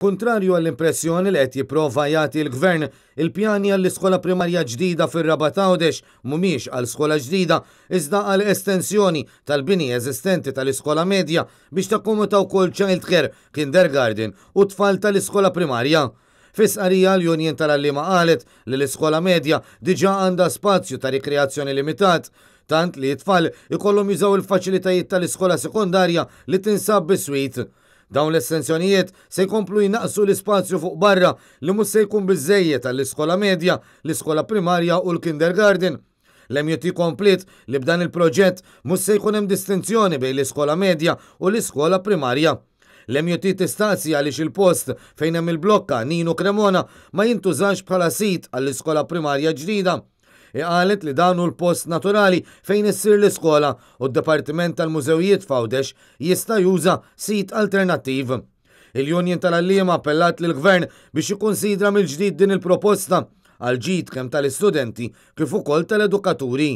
Kuntrarju għall-impressjoni li qed jipprova jagħti l-Gvern, il-pjani għall-iskola primarja ġdida fir-Rabat Għawdex mhumiex għal skola ġdida iżda għal estensjoni tal-bini eżistenti tal-iskola medja biex takkomoda wkoll childcare, kindergarten u tfal tal-iskola primarja. Fi stqarrija l-Union tal-Għalliema qalet li l-iskola medja diġà għandha spazju ta' rikreazzjoni limitat, tant li t-tfal ikollhom jużaw il-faċilitajiet tal-iskola sekondarja li tinsab biswit. Dawn l-estensjonijiet se jkomplu jnaqqsu l-ispazju fuq barra li mhux se jkun biżżejjed għall-iskola medja, l-iskola primarja u l-kindergarten. L-MUT kompliet li b'dan il-proġett mhux se jkun hemm distinzjoni bejn l-iskola medja u l-iskola primarja. L-MUT tistaqsi għaliex il-post fejn hemm il-blokka Nino Cremona ma jintużax bħala sit għall-iskola primarja ġdida. Hi qalet li dan hu l-post naturali fejn issir l-iskola u d-Dipartiment tal-Mużewijiet f'Għawdex jista' juża sit alternattiv. Il-Union tal-Għalliema appellat lill-Gvern biex jikkunsidra mill-ġdid din il-proposta għal ġid kemm tal-istudenti kif ukoll tal-edukaturi.